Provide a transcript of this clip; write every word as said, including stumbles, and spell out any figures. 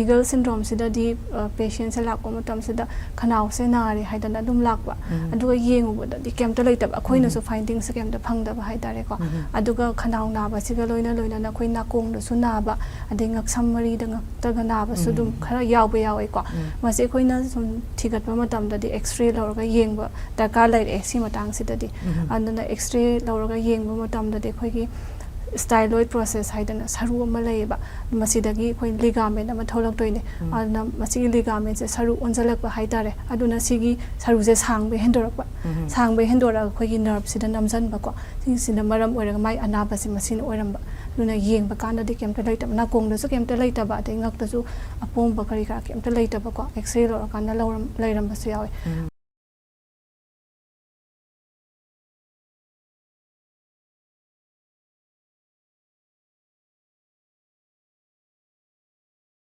Eagle ꯁꯤꯟꯗ꯭ꯔꯣꯝꯁꯤꯗꯗꯤ ꯄꯦꯁꯦꯟꯁꯦ ꯂꯥꯛꯄ ꯃꯇꯝꯁꯤꯗ ꯈꯅꯥꯎꯁꯦ ꯅꯥꯔꯦ ꯍꯥꯏꯗꯅ ꯑꯗꯨꯝ ꯂꯥꯛꯄ, ꯎꯝ. ꯑꯗꯨꯒ ꯌꯦꯡꯉꯨꯕꯗꯗꯤ ꯀꯩꯝꯇ ꯂꯩꯇꯕ, ꯑꯩꯈꯣꯏꯅꯁꯨ ꯎꯝ. ꯐꯥꯏꯟꯗꯤꯡꯁꯦ ꯀꯩꯝꯇ ꯐꯪꯗꯕ ꯍꯥꯏꯇꯥꯔꯦꯀꯣ꯫ ꯎꯝ. ꯑꯗꯨꯒ ꯈꯅꯥꯎ ꯅꯥꯕꯁꯤꯒ ꯂꯣꯏꯅ ꯂꯣꯏꯅꯅ ꯑꯩꯈꯣꯏ ꯅꯥꯀꯣꯡꯗꯁꯨ ꯅꯥꯕ, ꯑꯗꯩ ꯉꯛꯁꯝ ꯃꯔꯤꯗ ꯉꯛꯇꯒ ꯅꯥꯕꯁꯨ ꯑꯗꯨꯝ ꯎꯝ. ꯈꯔ ꯌꯥꯎꯕ ꯌꯥꯎꯋꯦꯀꯣ꯫ ꯎꯝ. ꯃꯁꯤ ꯑꯩꯈꯣꯏꯅ ꯁꯨꯝ ꯊꯤꯒꯠꯄ ꯃꯇꯝꯗꯗꯤ ꯑꯦꯛꯁꯔꯦ ꯂꯧꯔꯒ ꯌꯦꯡꯕ ꯗꯔꯀꯥꯔ ꯂꯩꯔꯛꯑꯦ ꯁꯤ ꯃꯇꯥꯡꯁꯤꯗꯗꯤ꯫ ꯎꯝ. ꯑꯗꯨꯅ ꯑꯦꯛꯁꯔꯦ ꯂꯧꯔꯒ ꯌꯦꯡꯕ ꯃꯇꯝꯗꯗꯤ ꯑꯩꯈꯣꯏꯒꯤ styloid process ꯍꯥꯏꯗꯅ ꯁꯔꯨ ꯑꯃ ꯂꯩꯌꯦꯕ, ꯃꯁꯤꯗꯒꯤ ꯑꯩꯈꯣꯏ ꯂꯤꯒꯥꯃꯦꯟ ꯑꯃ ꯊꯣꯛꯂꯛꯇꯣꯏꯅꯦ꯫ ꯎꯝ. ꯑꯗꯨꯅ ꯃꯁꯤꯒꯤ ꯂꯤꯒꯥꯃꯦꯟꯁꯦ ꯁꯔꯨ ꯑꯣꯟꯁꯤꯜꯂꯛꯄ ꯍꯥꯏꯇꯥꯔꯦ꯫ ꯑꯗꯨꯅ ꯁꯤꯒꯤ ꯁꯔꯨꯁꯦ ꯁꯥꯡꯕ ꯍꯦꯟꯗꯣꯔꯛꯄ, ꯎꯝ. ꯁꯥꯡꯕ ꯍꯦꯟꯗꯣꯔꯛꯑꯒ ꯑꯩꯈꯣꯏꯒꯤ ꯅꯔꯞꯁꯤꯗ ꯅꯝꯁꯤꯟꯕꯀꯣ, ꯁꯤꯁꯤꯅ ꯃꯔꯝ ꯑꯣꯏꯔꯒ ꯃꯥꯏ ꯑꯅꯥꯕꯁꯦ ꯃꯁꯤꯅ ꯑꯣꯏꯔꯝꯕ꯫ ꯑꯗꯨꯅ ꯌꯦꯡꯕ ꯀꯥꯟꯗꯗꯤ ꯀꯩꯝꯇ ꯂꯩꯇꯕ, ꯅꯥꯀꯣꯡꯗꯁꯨ ꯀꯩꯝꯇ ꯂꯩꯇꯕ, ꯑꯗꯩ ꯉꯛꯇꯁꯨ ꯑꯄꯣꯝꯕ ꯀꯔꯤ ꯀꯔꯥ ꯀꯩꯝꯇ ꯂꯩꯇꯕꯀꯣ, ꯑꯦꯛꯁꯔꯦ ꯂꯧꯔꯀꯥꯟꯗ ꯂꯧꯔꯝ-, ꯂꯩꯔꯝꯕꯁꯨ ꯌꯥꯎꯋꯦ꯫ ꯎꯝ.